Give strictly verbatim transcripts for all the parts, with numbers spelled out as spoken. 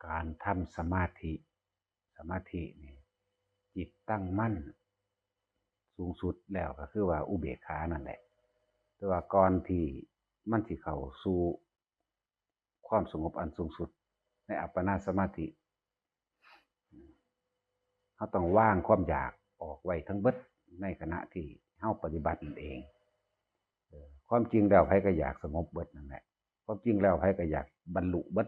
การทำสมาธิ สมาธินี่ จิตตั้งมั่น สูงสุดแล้วก็คือว่าอุเบกขานั่นแหละ แต่ว่าก่อนที่มันสิเข้าสู่ความสงบอันสูงสุด ในอัปปนาสมาธิ เราต้องวางความอยากออกไว้ทั้งเบิดในขณะที่เราปฏิบัตินั่นเอง เออ ความจริงแล้วไผก็อยากสงบเบิดนั่นแหละ ความจริงแล้วไผก็อยากบรรลุเบิด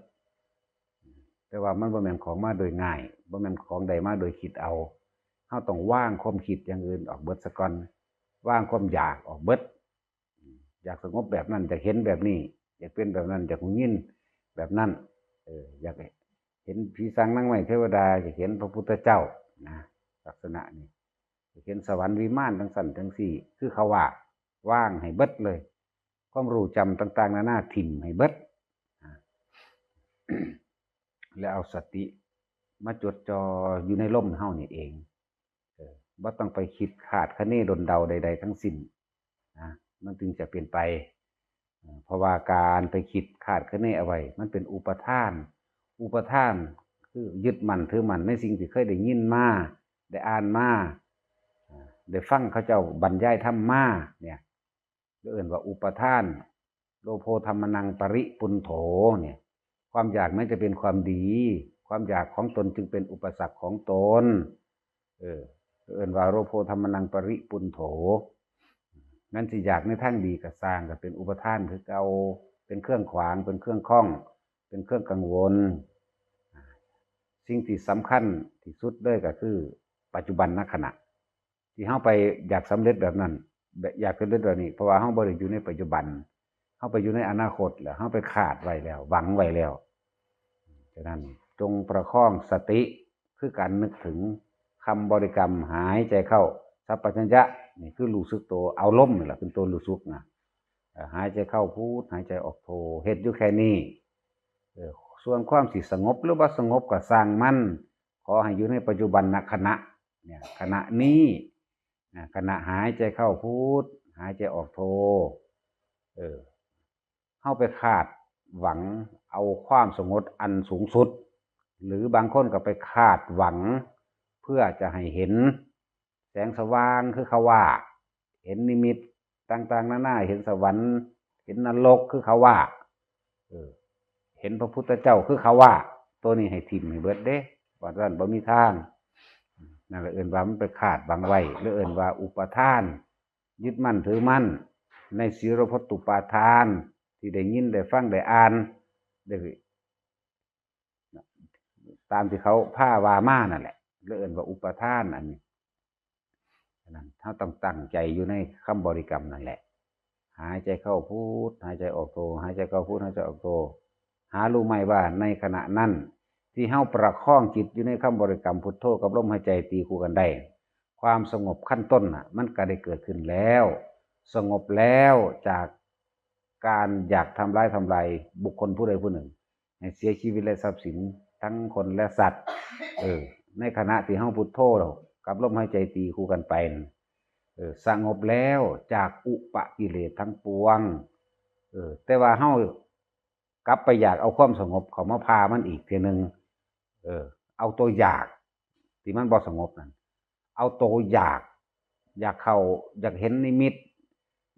แต่ว่ามันบ่แม่นของมาโดยง่าย บ่แม่นของได้มาโดยคิดเอา เราต้องวางความคิดอย่างอื่นออกเบิดซะก่อน วางความอยากออกเบิด อยากสงบแบบนั้น อยากเห็นแบบนี้ อยากเป็นแบบนั้น อยากหูยินแบบนั้น เออ อยากเห็นผีสางนางไม้เทวดา อยากเห็นพระพุทธเจ้านะ ลักษณะนี้ อยากเห็นสวรรค์วิมานจังซั่นจังซี่ คือเขาว่า วางให้เบิดเลย ความรู้จำต่างๆนานาถิ่มให้เบิดนะ แล้วเอาสติมาจดจ่ออยู่ในลมเฮานี่เอง เออ บ่ต้องไปคิดคาดคะเนดนเดาใดๆทั้งสิ้นนะ มันจึงจะเป็นไป เอ่อ เพราะว่าการไปคิดคาดคะเนเอาไว้ มันเป็นอุปาทาน อุปาทานคือยึดมั่นถือมั่นในสิ่งที่เคยได้ยินมา ได้อ่านมา อ่า ได้ฟังเขาเจ้าบรรยายธรรมมาเนี่ย เรียกว่าอุปาทาน โลโภธัมมนังปริปุณโถเนี่ย ความอยากนั้นจะเป็นความดี ความอยากของตนจึงเป็นอุปสรรคของตน เออ เอิ้นว่าโลโภธัมมนังปริปุณโถ นั้นสิอยากในทางดีก็ซ่าง ก็เป็นอุปาทานคือเก่า เป็นเครื่องขวาง เป็นเครื่องข้อง เป็นเครื่องกังวล สิ่งที่สำคัญที่สุดเลยก็คือปัจจุบันนขณะ ที่เราไปอยากสำเร็จแบบนั้น แบบอยากสำเร็จแบบนี้ เพราะว่าเราบ่ได้อยู่ในปัจจุบัน เราไปอยู่ในอนาคตแล้ว เราไปคาดไว้แล้ว หวังไว้แล้ว ฉะนั้นจงประคองสติ คือการนึกถึงคำบริกรรม หายใจเข้า สัมปชัญญะ นี่คือรู้สึกตัว เอาลมนี่แหละเป็นตัวรู้สึกนะ เอ่อ หายใจเข้าพุท หายใจออกโท เฮ็ดอยู่แค่นี้ เออ ส่วนความสิสงบหรือบ่สงบก็ซ่างมัน ขอให้อยู่ในปัจจุบันนขณะ เนี่ย ขณะนี้ อ่า ขณะหายใจเข้าพุท หายใจออกโท เออ เราไปคาดหวังเอาความสงบอันสูงสุด หรือบางคนก็ไปคาดหวังเพื่อจะให้เห็นแสงสว่างคือเขาว่า เห็นนิมิตต่างๆนานา เห็นสวรรค์ เห็นนรกคือเขาว่า เออ เห็นพระพุทธเจ้าคือเขาว่า ตัวนี้ให้ถิ่มให้เบิดเด้ ว่าซั่นบ่มีทาง นั่นแหละเอิ้นว่ามันไปคาดหวังไว้ หรือเอิ้นว่าอุปาทาน ยึดมั่นถือมั่น ในสีลพัตตุปาทาน ที่ได้ยินได้ฟังได้อ่าน ได้ ตามที่เขาพาว่ามานั่นแหละ หรือเอิ้นว่าอุปาทานอันนี้ ฉะนั้นเราต้องตั้งใจอยู่ในคำบริกรรมนั่นแหละ หายใจเข้าพุท หายใจออกโท หายใจเข้าพุท หายใจออกโท หารู้ไหมว่าในขณะนั้น ที่เราประคองจิตอยู่ในคำบริกรรมพุทโธกับลมหายใจตีคู่กันได้ ความสงบขั้นต้นน่ะ มันก็ได้เกิดขึ้นแล้ว สงบแล้วจากการอยากทำร้ายทำลายบุคคลผู้ใดผู้หนึ่ง ให้เสียชีวิตและทรัพย์สินทั้งคนและสัตว์ เออ ในขณะที่เราพุทโธกับลมหายใจตีคู่กันไปนั่น เออ สงบแล้วจากอุปกิเลสทั้งปวง เออ แต่ว่าเรากลับไปอยากเอาความสงบเข้ามาพามันอีกเทื่อหนึ่ง เออ เอาตัวอยากที่มันบ่สงบนั่น เอาตัวอยาก อยากเข้า อยากเห็นนิมิต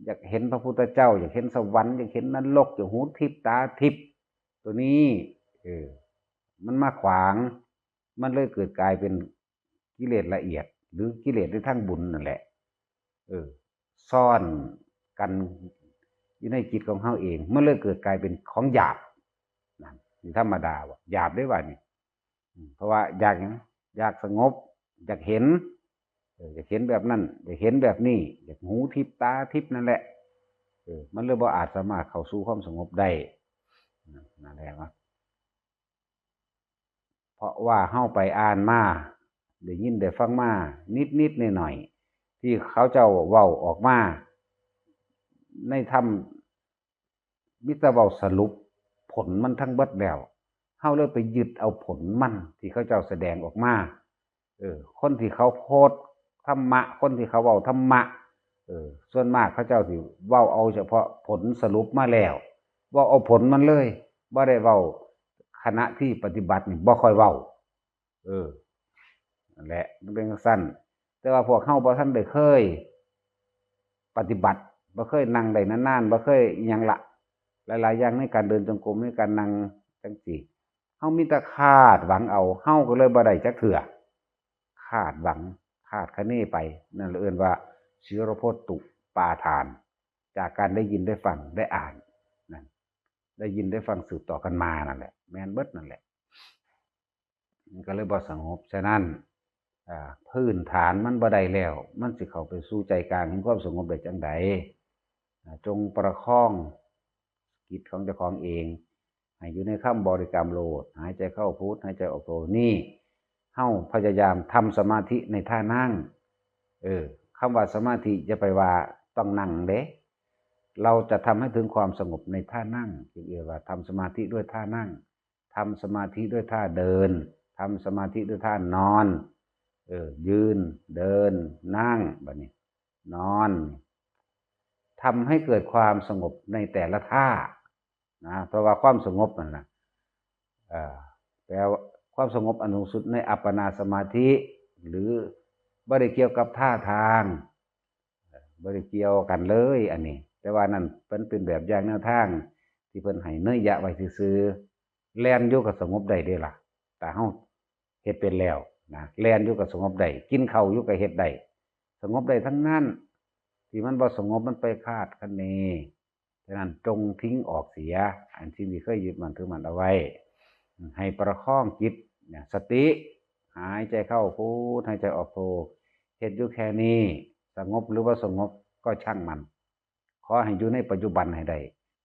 อยากเห็นพระพุทธเจ้า อยากเห็นสวรรค์ อยากเห็นนรก อยากหูทิพย์ตาทิพย์ ตัวนี้ เออ มันมาขวาง มันเลยเกิดกลายเป็นกิเลสละเอียด หรือกิเลสในทางบุญนั่นแหละ เออ ซ่อนกันอยู่ในจิตของเราเอง มันเลยเกิดกลายเป็นของหยาบ นั่น นี่ธรรมดาว่ะ หยาบได้ว่านี่ อืม เพราะว่าอยากหยัง อยากสงบ อยากเห็น เออ อยากเห็นแบบนั้น อยากเห็นแบบนี้ อยากหูทิพย์ตาทิพย์นั่นแหละ เออ มันเลยบ่อาจสามารถเข้าสู่ความสงบได้ นั่นแหละวะ เพราะว่าเราไปอ่านมา ได้ยินได้ฟังมา นิดๆหน่อยๆ ที่เขาเจ้าเว้าออกมา ในธรรม มีแต่เว้าสรุปผลมันทั้งเบิดแล้ว เราเลยไปยึดเอาผลมันที่เขาเจ้าแสดงออกมา เออ คนที่เขาโพสต์ธรรมะ คนที่เขาเว้าธรรมะ เออ ส่วนมากเขาเจ้าสิเว้าเอาเฉพาะผลสรุปมาแล้ว เว้าเอาผลมันเลย บ่ได้เว้า ขณะที่ปฏิบัตินี่บ่ค่อยเว้า เออ นั่นแหละ มันเป็นจั่งซั้น แต่ว่าพวกเฮาบ่ทันได้เคยปฏิบัติ บ่เคยนั่งได้นานๆ บ่เคยอิหยังละ หลายๆ อย่างในการเดินจงกรม ในการนั่งจั่งซี้ เฮามีแต่คาดหวังเอา เฮาก็เลยบ่ได้จักเทื่อ คาดหวัง คาดคะเนไป นั่นเอิ้นว่า ศิรพจน์ตุปาทาน จากการได้ยินได้ฟังได้อ่าน นั่น ได้ยินได้ฟังสืบต่อกันมานั่นแหละ แม่นเบิดนั่นแหละ มันก็เลยบ่สงบ ฉะนั้น อ่า พื้นฐานมันบ่ได้แล้ว มันสิเข้าไปสู่ใจกลางแห่งความสงบได้จั่งใด อ่า จงประคองจิตของเจ้าของเอง ให้อยู่ในคำบริกรรมโลด หายใจเข้าพุท หายใจออกโท นี่ เฮาพยายามทำสมาธิในท่านั่ง เออ คำว่าสมาธิอย่าไปว่าต้องนั่งเด้ เราจะทำให้ถึงความสงบในท่านั่ง จึงเรียกว่าทำสมาธิด้วยท่านั่ง ทำสมาธิด้วยท่าเดิน ทำสมาธิด้วยท่านอน เออ ยืน เดิน นั่ง บัดนี้ นอน ทำให้เกิดความสงบในแต่ละท่า นะ เพราะว่าความสงบนั่นน่ะ เอ่อ แปลว่าความสงบอันสูงสุดในอัปปนาสมาธิ หรือบ่ได้เกี่ยวกับท่าทาง บ่ได้เกี่ยวกันเลยอันนี้ แต่ว่านั่นเพิ่นเป็นแบบอย่างแนวทางที่เพิ่นให้เนยยะไว้ซื่อๆ แล่นอยู่ก็สงบได้เด้ล่ะ ถ้าเฮาเฮ็ดเป็นแล้วนะ แล่นอยู่ก็สงบได้ กินข้าวอยู่ก็เฮ็ดได้ สงบได้ทั้งนั้น ที่มันบ่สงบมันไปคาดคะเน ฉะนั้นจงทิ้งออกเสีย อันสิ่งที่เคยยึดมั่นถือมั่นเอาไว้ ให้ประคองจิตเนี่ย สติ หายใจเข้าพุท หายใจออกโท เฮ็ดอยู่แค่นี้ สงบหรือว่าสงบก็ช่างมัน ขอให้อยู่ในปัจจุบันให้ได้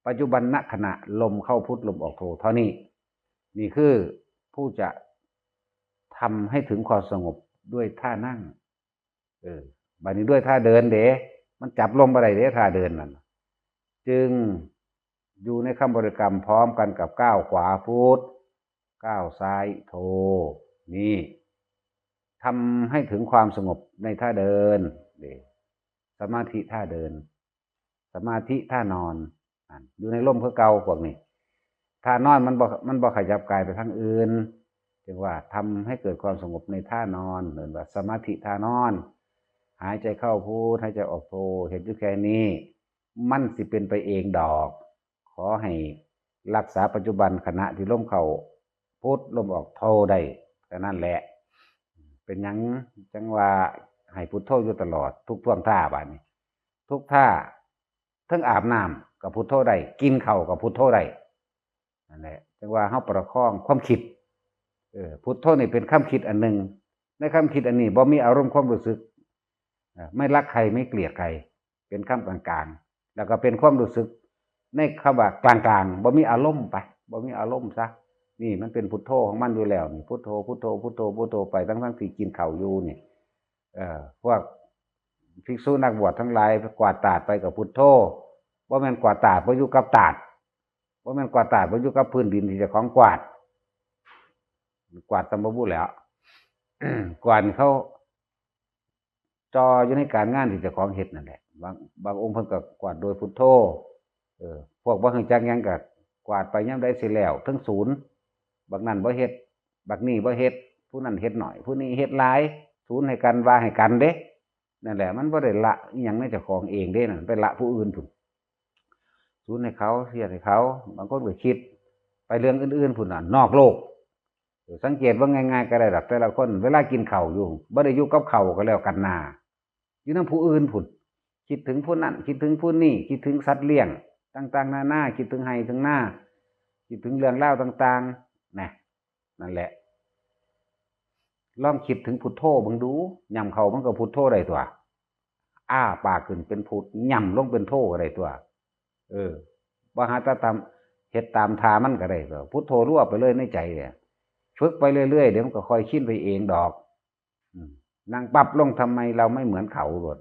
ปัจจุบันณขณะลมเข้าพุท ลมออกโท เท่านี้ นี่คือผู้จะทำให้ถึงความสงบด้วยท่านั่ง เออ บัดนี้ด้วยท่าเดินเด้ มันจับลมบ่ได้เด้ ท่าเดินนั่น จึงอยู่ในคำบริกรรมพร้อมกันกับก้าวขวาพุท ก้าวซ้ายโท นี่ ทำให้ถึงความสงบในท่าเดิน เด้ สมาธิท่าเดิน สมาธิท่านอน นั่น อยู่ในลมคือเก่าพวกนี้ ท่านอนมันบ่ มันบ่ขยับกายไปทางอื่น จึงว่าทำให้เกิดความสงบในท่านอน เอิ้นว่าสมาธิท่านอน หายใจเข้าพุท หายใจออกโท เฮ็ดอยู่แค่นี้ มันสิเป็นไปเองดอก ขอให้รักษาปัจจุบันขณะที่ลมเข้าพุท ลมออกโทได้ แค่นั้นแหละ เป็นหยังจั่งว่าให้พุทโธอยู่ตลอด ทุกท่วงท่าบัดนี้ ทุกท่า เทิงอาบน้ำก็พุทโธได้ กินข้าวก็พุทโธได้ นั่นแหละ จั่งว่าเฮาประคองความคิด เออ พุทโธนี่เป็นความคิดอันหนึ่ง ในความคิดอันนี้บ่มีอารมณ์ความรู้สึก เอ่อ ไม่รักใครไม่เกลียดใคร เป็นคำกลางๆ แล้วก็เป็นความรู้สึก ในคำว่ากลางๆ บ่มีอารมณ์ไป บ่มีอารมณ์ซะ นี่มันเป็นพุทโธของมันอยู่แล้วนี่ พุทโธ พุทโธ พุทโธ พุทโธไป ทั้งๆ ที่กินข้าวอยู่นี่ เอ่อ พวกภิกษุนักบวชทั้งหลายกวาดตาดไปกับพุทโธ บ่แม่นกวาดตาดบ่อยู่กับตาด บ่แม่นกวาดตาดบ่อยู่กับพื้นดินที่เจ้าของกวาด กวาดตำบ่บุแล้ว กวาดเขา จ่ออยู่ในการงานที่เจ้าของเฮ็ดนั่นแหละ บาง บางองค์เพิ่นก็กวาดโดยพุทโธ เออ พวกบ่รู้จักหยังก็กวาดไปยามใดสิแล้ว เทิงศูนย์ บักนั่นบ่เฮ็ด บักนี่บ่เฮ็ด ผู้นั่นเฮ็ดหน่อย ผู้นี้เฮ็ดหลาย ศูนย์ให้กัน ว่าให้กันเด้ นั่นแหละ มันบ่ได้ละอิหยังในเจ้าของเองเด้ นั่นไปละผู้อื่นพุ้น ศูนย์ให้เขา เสียให้เขา บางคนก็คิดไปเรื่องอื่นๆ พุ้นน่ะ นอกโลก สังเกตเบิ่งง่ายๆ ก็ได้ดอก แต่ละคนเวลากินข้าวอยู่ บ่ได้อยู่กับข้าวก็แล้วกันนา อยู่นำผู้อื่นพุ้น คิดถึงผู้นั้น คิดถึงผู้นี้ คิดถึงสัตว์เลี้ยงต่างๆ นานา คิดถึงไร่ถึงนา คิดถึงเรื่องราวต่างๆ นะ นั่นแหละ ลองคิดถึงพุทโธเบิ่งดู ย่ำเข้ามันก็พุทโธได้ตั๊ว อ้าปากขึ้นเป็นพุท ย่ำลงเป็นโธก็ได้ตั๊ว เออ บ่หาแต่ตาม เฮ็ดตามท่ามันก็ได้ตั๊ว พุทโธรัวไปเลยในใจเนี่ย ฝึกไปเรื่อยๆ เดี๋ยวมันก็ค่อยชินไปเองดอก อืม นั่งปั๊บลง ทำไมเราไม่เหมือนเขาโลด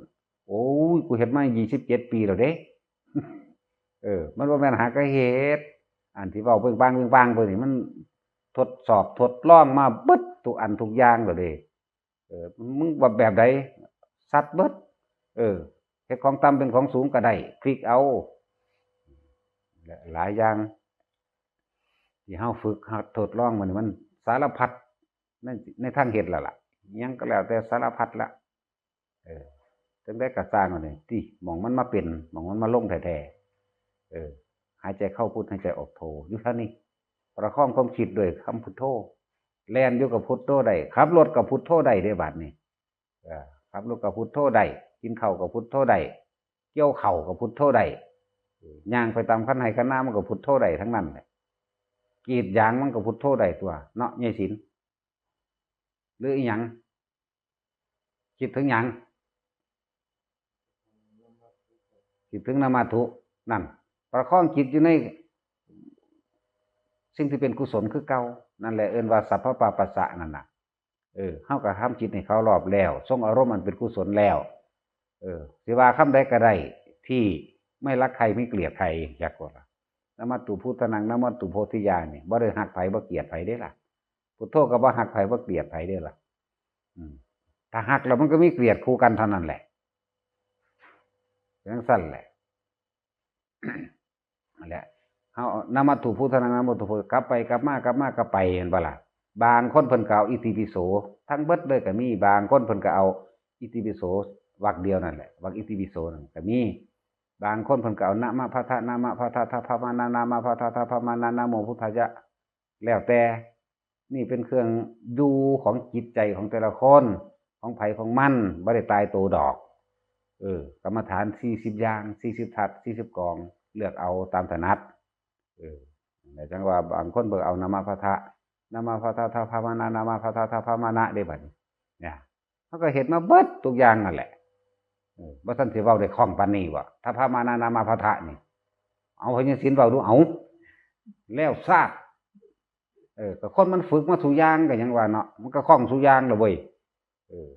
โอ้ย กูเฮ็ดมายี่สิบเจ็ดปีแล้วเด้ เออ มันบ่แม่นหากะเฮ็ด อันที่เว้าเบิ่งบางเบิ่งบางไปนี่ มันทดสอบทดลองมาเบิดทุกอันทุกอย่างแล้วเด้ เออ มึงว่าแบบใด ซัดเบิด เออ เฮ็ดของต่ำเป็นของสูงก็ได้ พลิกเอา หลายอย่าง ที่เฮาฝึกหัดทดลองมันนี่มันสารพัดในในทางเฮ็ดแล้วล่ะ หยังก็แล้วแต่สารพัดละ เออ จั่งใด๋ก็ซ่างเอานี่ติ หม่องมันมาเป็น หม่องมันมาลงแท้ๆ เออ หายใจเข้าพุท หายใจออกโธ อยู่เท่านี้ ประคองความคิดด้วยคำพุทโธ แล่นอยู่กับพุทโธได้ ขับรถกับพุทโธได้เด้บัดนี้ เออ ขับรถกับพุทโธได้ กินข้าวกับพุทโธได้ เกี่ยวข้าวกับพุทโธได้ เออ ย่างไปตามคันไฮ่คันนามันก็พุทโธได้ทั้งนั้นแหละ กรีดยางมันก็พุทโธได้ตั๊วเนาะ ยายศิลป์ หรืออีหยัง คิดถึงหยัง คิดถึงนามธาตุ นั่น ประคองจิตอยู่ในสิ่งที่เป็นกุศลคือเก่า นั่นแหละเอิ้นว่าสัพพะปาปัสสะนั่นน่ะ เออ เฮาก็ทำจิตให้เคารพแล้ว ทรงอารมณ์อันเป็นกุศลแล้ว เออ สิว่าคำใดก็ได้ ที่ไม่รักใครไม่เกลียดใคร จักว่าล่ะ นะมัตถุพุทธานัง นะมัตถุโพธิญาณนี่ บ่ได้ฮักไผบ่เกลียดไผเด้ล่ะ พุทโธก็บ่ฮักไผบ่เกลียดไผเด้ล่ะ อืม ถ้าฮักแล้วมันก็มีเกลียดคู่กันเท่านั้นแหละ จังซั่นแหละ นั่นแหละ เฮานะมัตถุพุทธานัง นะมัตถุโพธิ กลับไปกลับมากลับมากลับไป เห็นบ่ล่ะ บางคนเพิ่นก็เอาอิติปิโส ทั้งเบิดเลยก็มี บางคนเพิ่นก็เอาอิติปิโสวรรคเดียวนั่นแหละ วรรคอิติปิโสนั่นก็มี บางคนเพิ่นก็เอานะมะพะทะ นะมะพะทะ ทะพะมะนะ นะมะพะทะ ทะพะมะนะ นะโมพุทธายะ แล้วแต่ นี่เป็นเครื่องอยู่ของจิตใจของแต่ละคน ของไผของมัน บ่ได้ตายตัวดอก เออ กรรมฐานสี่สิบอย่าง สี่สิบทัศน์ สี่สิบกอง เลือกเอาตามถนัด เออ แต่จังว่าบางคนเบิ่งเอานะมะพะทะ นะมะพะทะ ทะพะมะนะ นะมะพะทะ ทะพะมะนะ ได้บัดนี้ เนี่ย เขาก็เฮ็ดมาเบิดทุกอย่างนั่นแหละ เออ บ่ทันสิเว้าได้คล่องปานนี้บ่ ทะพะมะนะ นะมะพะทะนี่ เอาพญาศิลป์เว้าดู เอา แล้วซาก เออ ก็คนมันฝึกมาสู่อย่างก็ยังว่าเนาะ มันก็คล่องสู่อย่างละเว้ย เออ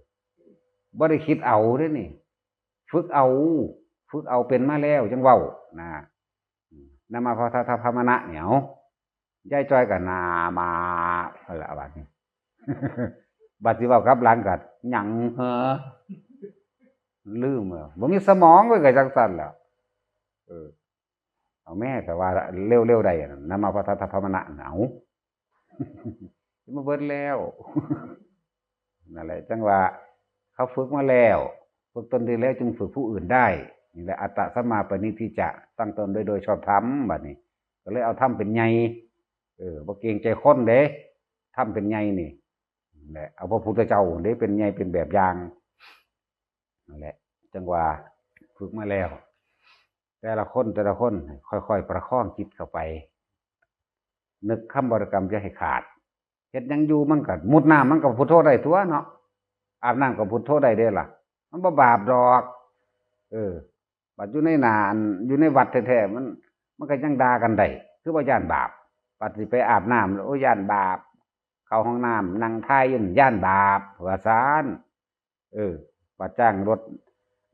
บ่ได้คิดเอาเด้นี่ ฝึกเอา ฝึกเอาเป็นมาแล้วจังเว้า นะ นะมะพะทะ ทะพะมะนะ เนี่ย เอา ยายจ้อยก็นะมะ นั่นล่ะบัดนี้ บัดสิเว้ากลับหลังก็หยังเหรอ ลืมเหรอ บ่มีสมองเว้ย ก็จังซั่นแหละ เออ เอาแม่ แต่ว่าเร็วๆได้อะ นะมะพะทะ ทะพะมะนะ เอา มาเบิดแล้ว นั่นแหละ จังว่าเขาฝึกมาแล้ว ฝึกตนดีแล้วจึงฝึกผู้อื่นได้ นี่แหละ อัตตะสัมมาปณิธิจะ ตั้งตนโดย โดยชอบธรรม บัดนี้ ก็เลยเอาธรรมเป็นใหญ่ เออ บ่เกรงใจคนเด้ ธรรมเป็นใหญ่นี่ นั่นแหละ เอาพระพุทธเจ้าเด้เป็นใหญ่เป็นแบบอย่าง นั่นแหละ จังว่าฝึกมาแล้ว แต่ละคน แต่ละคน ค่อยๆประคองจิตเข้าไป นึกคำบริกรรมอย่าให้ขาด เฮ็ดหยังอยู่มันก็มุดน้ำมันก็พุทโธได้ตั๊วเนาะ อาบน้ำก็พุทโธได้เด้ล่ะ มันบ่บาปดอก เออ บัดอยู่ในหน้าอัน อยู่ในวัดแท้ๆ มัน มันก็ยังด่ากันได้ คือบ่ย้านบาป บัดสิไปอาบน้ำ โอ้ย ย้านบาป เข้าห้องน้ำ นั่งถ่ายอยู่นั่น ย้านบาป ว่าซั่น เออ ว่าจ้างรถ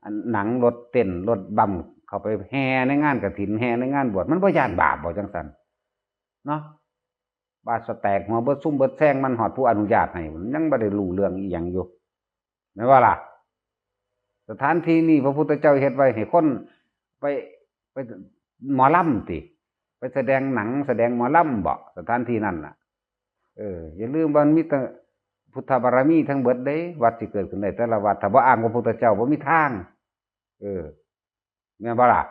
อันหนัง รถเต็นท์ รถบัม เข้าไปแห่ในงานกฐิน แห่ในงานบวช มันบ่ย้านบาปบ่จังซั่น เนาะ บาดสะแตกหัวเบิดซุ่มเบิดแซง มันฮอดผู้อนุญาตให้ มันยังบ่ได้รู้เรื่องอีหยังอยู่ แม่นบ่ล่ะ สถานที่นี่พระพุทธเจ้าเฮ็ดไว้ให้คนไป ไปหมอลำติ ไปแสดงหนัง แสดงหมอลำบ่ สถานที่นั่นน่ะ เออ อย่าลืมว่ามันมีแต่พุทธบารมีทั้งเบิดเด้ วัดสิเกิดขึ้นได้แต่ละวัด ถ้าบ่อ้างพระพุทธเจ้าบ่มีทาง เออ แม่นบ่ล่ะ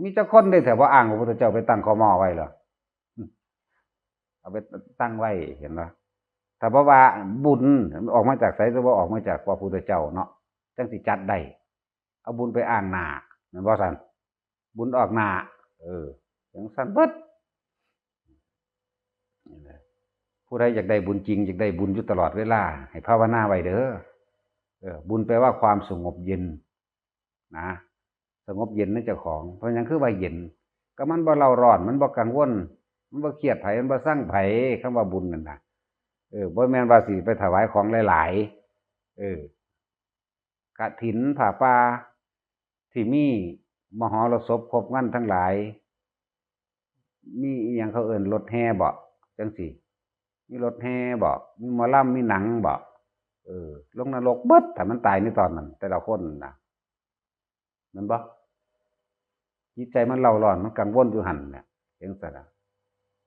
มีจักคนเด้ ถ้าบ่อ้างพระพุทธเจ้าไปตั้ง คม. ไว้เหรอ เอาไปตั้งไว้ เห็นบ่ ถ้าบ่ว่าบุญออกมาจากไส ก็บ่ออกมาจากพระพุทธเจ้าเนาะ จังสิจัดได้ เอาบุญไปอ้างหน้า แม่นบ่ซั่น บุญออกหน้า เออ จังซั่นเบิด ผู้ใดอยากได้บุญจริง อยากได้บุญอยู่ตลอดเวลา ให้ภาวนาไว้เด้อ เออ บุญแปลว่าความสงบเย็น นะ สงบเย็นในเจ้าของ เพราะหยังคือว่าเย็น ก็มันบ่เร่าร้อน มันบ่กังวล มันบ่เครียดไผ มันบ่ซังไผ คำว่าบุญนั่นน่ะ เออ บ่แม่นว่าสิไปถวายของหลายๆ เออ กฐิน ผ้าป่า ที่มีมหรสพครบงานทั้งหลาย มีอีหยังเขาเอิ้นรถแห่บ่ จังซี้ มีรถแห่บ่ มีหมอลำ มีหนังบ่ เออ ลงนรกเบิด ถ้ามันตายในตอนนั้น แต่ละคนน่ะ แม่นบ่ จิตใจมันเร่าร้อน มันกังวลอยู่หั่นน่ะ จังซั่นน่ะ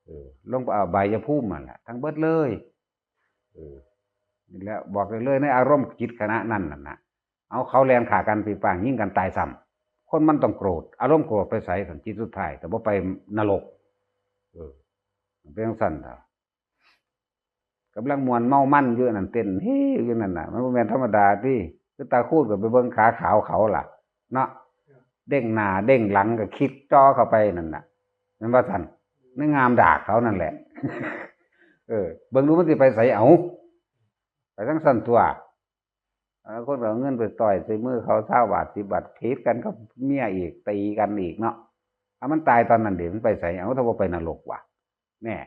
เออ ลงไปเอาใบยภูมินั่นแหละทั้งเบิดเลย เออ นี่แหละบอกได้เลยในอารมณ์จิตขณะนั้นน่ะนะ เอาเขาแล่นฆ่ากันปีปางยิงกันตายซ้ำ คนมันต้องโกรธ อารมณ์โกรธไปใสสันจิตสุดท้ายแต่บ่ไปนรก เออ เป็นจั่งซั่นเถาะ กำลังม่วนเมามันอยู่นั่นเต้นเฮ้อยู่นั่นน่ะ มันบ่แม่นธรรมดาติ คือตาคูดก็ไปเบิ่งขาขาวเขาล่ะ เนาะ เด้งหน้าเด้งหลังก็คิดจ่อเข้าไปนั่นน่ะ แม่นบ่ซั่น ในงามดากเขานั่นแหละ เออ เบิ่งดูมันสิไปไส เอ้า ไปจั่งซั่นตั๊ว เออ คนก็เอาเงินไปต่อยใส่มือเขาซาวบาทสิบบาท ผิดกันกับเมียอีก ตีกันอีกเนาะ เอามันตายตอนนั้นเด้ มันไปไส เอ้า ถ้าบ่ไปนรกวะ แน่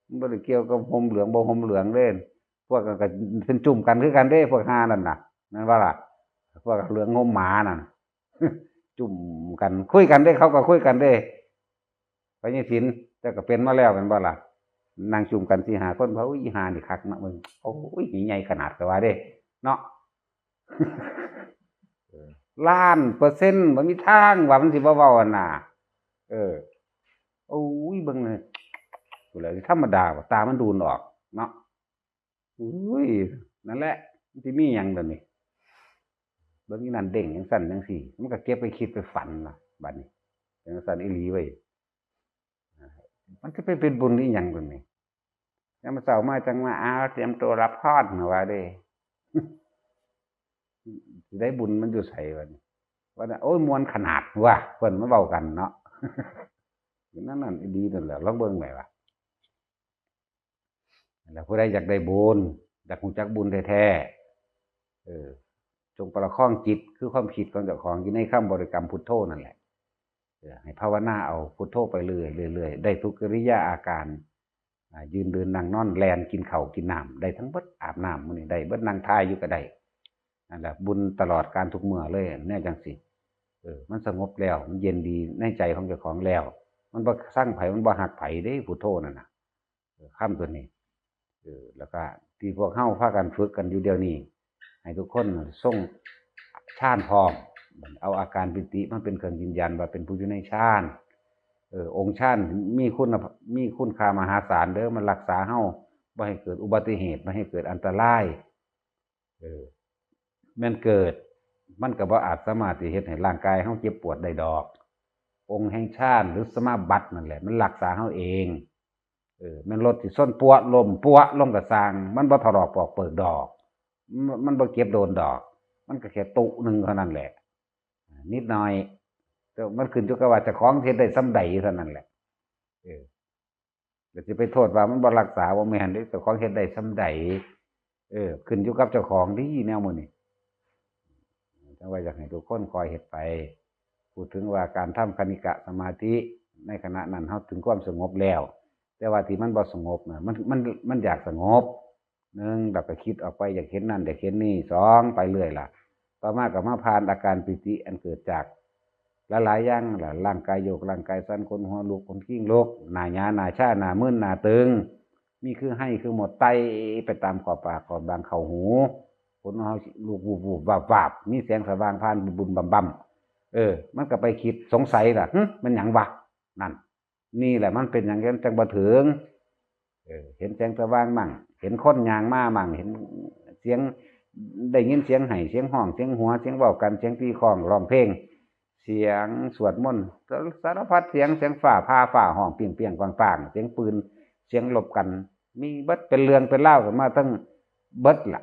มันบ่ได้เกี่ยวกับห่มเหลืองบ่ห่มเหลืองเด้ พวกก็เป็นจุ่มกันคือกันเด้ พวกห่านั่นน่ะ แม่นบ่ล่ะ พวกเหลืองห่มหมานั่น จุ่มกัน คุยกันเด้ เขาก็คุยกันเด้ พญาศิลป์ เจ้าก็เป็นมาแล้วแม่นบ่ล่ะ นั่งจุ่มกันสี่ห้าคน ว่า อุ้ย อีห่านี่คักเนาะมึง โอ้ย ใหญ่ขนาดก็ว่าเด้ เนาะ เออ ล้านเปอร์เซ็นต์ บ่มีทางว่ามันสิบ่เว้าหั่นน่ะ เออ โอ้ย เบิ่งเลย พู้นแหละ ธรรมดาว่าตามันดูนออกเนาะ อุ้ย นั่นแหละ มันสิมีหยังล่ะนี่ เบิ่งอีนั่นเด้งจั่งซั่นจั่งซี้ มันก็เก็บไปคิดไปฝันล่ะ บัดนี้ เป็นจั่งซั่นอีหลีเว้ย มันสิไปเป็นบุญอีหยังล่ะนี่ ยามมื้อเช้ามาจั่งมา อ้าว เตรียมตัวรับพร ว่าเด้ สิได้บุญมันอยู่ไสวะนี่ ว่าน่ะ โอ้ย ม่วนขนาดว่ะ เพิ่นมาเว้ากันเนาะ อยู่นั่นนั่นอีหลีนั่นแหละ ลองเบิ่งแหมวะ แล้วผู้ใดอยากได้บุญ อยากรู้จักบุญแท้ๆ เออ จงประคองจิต คือความคิดของเจ้าของอยู่ในคำบริกรรมพุทโธนั่นแหละ เออ ให้ภาวนาเอาพุทโธไปเรื่อยๆ เรื่อยๆ ได้ทุกกิริยาอาการ อ่า ยืนเดินนั่งนอน แล่น กินข้าวกินน้ำ ได้ทั้งเบิด อาบน้ำ มื้อนี้ได้เบิด นั่งถ่ายอยู่ก็ได้ นั่นแหละ บุญตลอดกาลทุกเมื่อเลย แนวจั่งซี้ เออ มันสงบแล้ว มันเย็นดีในใจของเจ้าของแล้ว มันบ่ซังไผ มันบ่ฮักไผเด้ พุทโธนั่นน่ะ เออ คำตัวนี้ เออ แล้วก็ที่พวกเฮาพากันฝึกกันอยู่เดี๋ยวนี้ ให้ทุกคนทรงฌานพร้อม เอาอาการปีติมาเป็นเครื่องยืนยันว่าเป็นผู้อยู่ในฌาน เออ องค์ฌานมีคุณภาพ มีคุณค่ามหาศาลเด้อ มันรักษาเฮาบ่ให้เกิดอุบัติเหตุ บ่ให้เกิดอันตราย เออ แม่นเกิด มันก็บ่อาจสามารถสิเฮ็ดให้ร่างกายเฮาเจ็บปวดได้ดอก องค์แห่งฌานหรือสมาบัตินั่นแหละ มันรักษาเฮาเอง เออ แม่นรถสิชนปั๊วะล้มปั๊วะลงก็ซ่าง มันบ่ถลอกปอกเปิกดอก มัน มันบ่เจ็บโดนดอก มันก็แค่ตุ๊หนึ่งเท่านั้นแหละ นิดหน่อย แต่มันขึ้นอยู่กับว่าเจ้าของเฮ็ดได้ส่ำใดเท่านั้นแหละ เออ แล้วสิไปโทษว่ามันบ่รักษา บ่แม่นเด้ เจ้าของเฮ็ดได้ส่ำใด เออ ขึ้นอยู่กับเจ้าของเด้ แนวหมู่นี้ จั่งว่าอยากให้ทุกคนคอยเฮ็ดไป พูดถึงว่าการทำคณิกะสมาธิ ในขณะนั้นเฮาถึงความสงบแล้ว แต่ว่าที่มันบ่สงบน่ะ มัน มัน มันอยากสงบ หนึ่ง เราก็คิดออกไป อยากเห็นนั่น อยากเห็นนี่ สอง ไปเรื่อยล่ะ ต่อมาก็มาผ่านอาการปีติอันเกิดจากหลายๆอย่างล่ะ ร่างกายโยก ร่างกายสั่น ขนหัวลุก ขนคิงลุก หน้าหยา หน้าชา หน้ามึน หน้าตึง มีคือไห้คือหมดไต่ไปตามขอบปากขอบดังเข้าหู ขนเฮาลุก วุบๆ วับๆ มีแสงสว่างผ่าน บึมๆ บำๆ เออ มันก็ไปคิดสงสัยล่ะ หึ มันหยังวะ นั่น นี่แหละมันเป็นหยังจั่งบ่ถึง เออ เห็นแสงสว่างมั่ง เห็นคนย่างมามั่ง เห็นเสียง ได้ยินเสียงไห้ เสียงฮ้อง เสียงหัว เสียงเว้ากัน เสียงตีค้อง ร้องเพลง เสียงสวดมนต์ สารพัดเสียง เสียงฟ้าผ่า ฟ้าฮ้องเปรี้ยงๆ ปังๆ เสียงปืน เสียงรบกัน มีเบิด เป็นเรื่องเป็นราวขึ้นมาทั้งเบิดล่ะ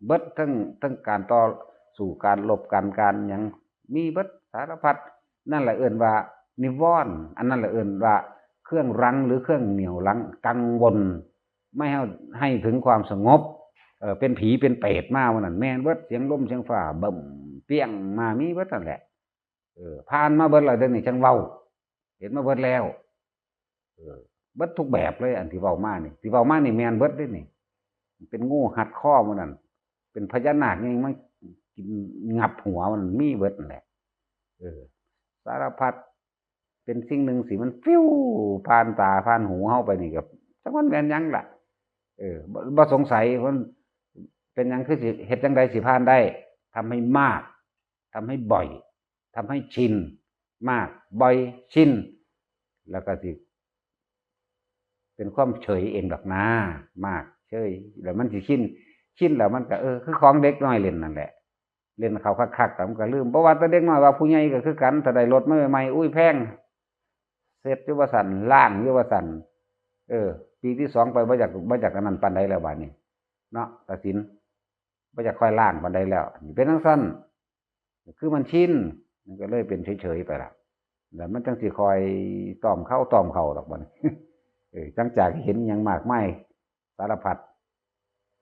เบิดทั้ง ทั้งการต่อสู้ การรบกัน การหยัง มีเบิดสารพัด นั่นแหละเอิ้นว่านิวรณ์ อันนั้นแหละเอิ้นว่าเครื่องรั้งหรือเครื่องเหนี่ยวรั้ง กังวล ไม่ให้ ให้ถึงความสงบ เออ เป็นผีเป็นเปรตมาวันนั้น แม่นเบิด เสียงลมเสียงฟ้าเบิ่มเปี้ยงมา มีเบิดนั่นแหละ เออ ผ่านมาเบิดแล้ว เดี๋ยวนี้จั่งเว้า เห็นมาเบิดแล้ว เออ เบิดทุกแบบเลย อันที่เว้ามานี่ ที่เว้ามานี่แม่นเบิดเด้นี่ เป็นงูหัดคอมันนั่น เป็นพญานาคยังมากินงับหัวมัน มีเบิดนั่นแหละ เออ สารพัด เป็นสิ่งหนึ่งสิมันฟิวผ่านตาผ่านหูเฮาไปนี่ก็จักมันแม่นหยังล่ะ เออ บ่ บ่สงสัย มันเป็นหยังคือสิ เฮ็ดจั่งใดสิผ่านได้ ทำให้มาก ทำให้บ่อย ทำให้ชิน มาก บ่อย ชิน แล้วก็สิ เป็นความเฉยเองดอกนะ มากเฉย แล้วมันสิชิน ชินแล้วมันก็ เออ คือของเด็กน้อยเล่นนั่นแหละ เล่นเขาคักๆ แล้วมันก็ลืม เพราะว่าแต่เด็กน้อยว่าผู้ใหญ่ก็คือกัน ถ้าได้รถมาใหม่ๆ อุ้ย แพง เช็ดอยู่ว่าซั่น ล้างอยู่ว่าซั่น เออ ปีที่สองไปบ่อยาก บ่อยากอันนั้นปานใดแล้วบาดนี้ เนาะ ตาสิน บ่อยากค่อยล้างปานใดแล้ว นี่เป็นจั่งซั่น คือมันชิน มันก็เลยเป็นเฉยๆ ไปละ แล้วมันจั่งสิค่อยต้อมเข้าต้อมเข้าดอกบัดนี้ เออ จั่งจากเห็นหยังมากมายสารพัด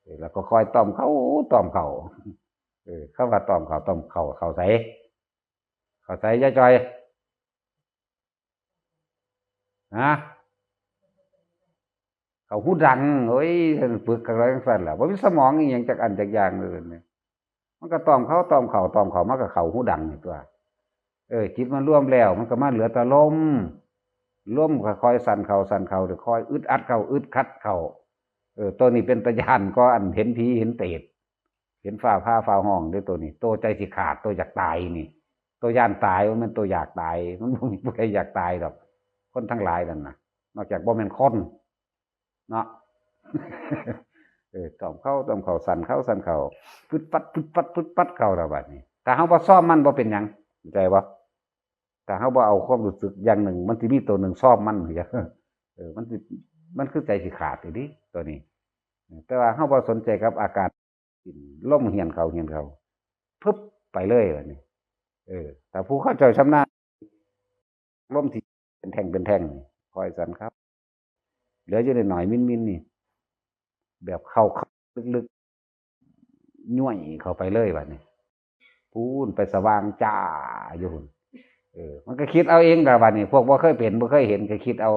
เออ แล้วก็ค่อยต้อมเข้าต้อมเข้า เออ คำว่าต้อมเข้าต้อมเข้า เข้าไส เข้าไส ยายจอย ฮะ เข้าหูดัง โอ้ย ฝึกกันไว้จั่งซั่นล่ะ บ่มีสมองอีหยังจักอันจักอย่างเลยเนี่ย มันก็ต้อมเข้าต้อมเข้าต้อมเข้า มันก็เข้าหูดังนี่ตัว เออ จิตมันรวมแล้ว มันก็มาเหลือแต่ลม ลมค่อยๆ สั่นเข้าสั่นเข้า เดี๋ยวค่อยอึดอัดเข้าอึดขัดเข้า เออ ตัวนี้เป็นตาย้านก็อันเห็นผีเห็นเปรต เห็นฟ้าผ่าฟ้าห้องเด้อตัวนี้ ตัวใจสิขาด ตัวอยากตายนี่ ตัวย้านตายว่ามันตัวอยากตาย มันบ่มีผู้ใดอยากตายดอก คนทั้งหลายนั่นน่ะ นอกจากบ่แม่นคน เนาะ เออ ต้อมเข้าต้อมเข้า สั่นเข้าสั่นเข้า ฟึดฟัด ฟึดฟัด ฟึดฟัดเข้าแล้วบัดนี้ ถ้าเฮาบ่ซ้อมมันบ่เป็นหยัง เข้าใจบ่ ถ้าเฮาบ่เอาความรู้สึกอย่างหนึ่ง มันสิมีตัวหนึ่งซ้อมมัน เออ มันสิ มันคือใจสิขาดอยู่ดิ ตัวนี้ แต่ว่าเฮาบ่สนใจกับอาการ ลมเหี่ยนเข้าเหี่ยนเข้า พึบ ไปเลยบัดนี้ เออ ถ้าผู้เข้าใจชำนาญ ลมที่เป็นแท่งเป็นแท่งนี่ ค่อยสั่นครับ เหลืออยู่หน่อยๆ มินๆ นี่ แบบเข้า เข้าลึกๆ ย่วยเข้าไปเลยบัดนี้ พู้นไปสว่างจ้าอยู่พู้น เออ มันก็คิดเอาเองล่ะบัดนี้ พวกบ่เคยเป็น บ่เคยเห็น ก็คิดเอา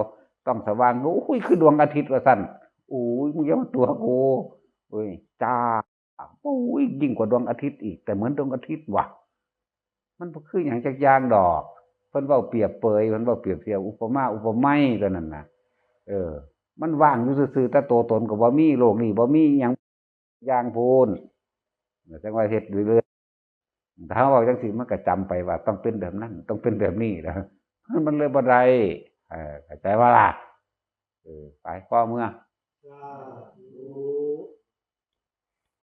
ต้องสว่าง โอ้ย คือดวงอาทิตย์ว่าซั่น โอ้ย มึงอย่ามาตั๋วกู โอ้ย จ้า โอ้ย ยิ่งกว่าดวงอาทิตย์อีก แต่เหมือนดวงอาทิตย์ว่ะ มันบ่คือหยังจักอย่างดอก เพิ่นเว้าเปรียบเปย เพิ่นเว้าเปรียบเทียบ อุปมาอุปไมยเท่านั้นน่ะ เออ มันว่างอยู่ซื่อๆ แต่ตัวตนก็บ่มี โลกนี้บ่มีหยังอย่างพู้น จั่งว่าเฮ็ดเรื่อยๆ ถ้าเฮาเว้าจั่งซี้ มันก็จำไปว่าต้องเป็นแบบนั้น ต้องเป็นแบบนี้นะ มันเลยบ่ได้ เออ เข้าใจบ่ล่ะ เออ ไป พอเมือ สาธุ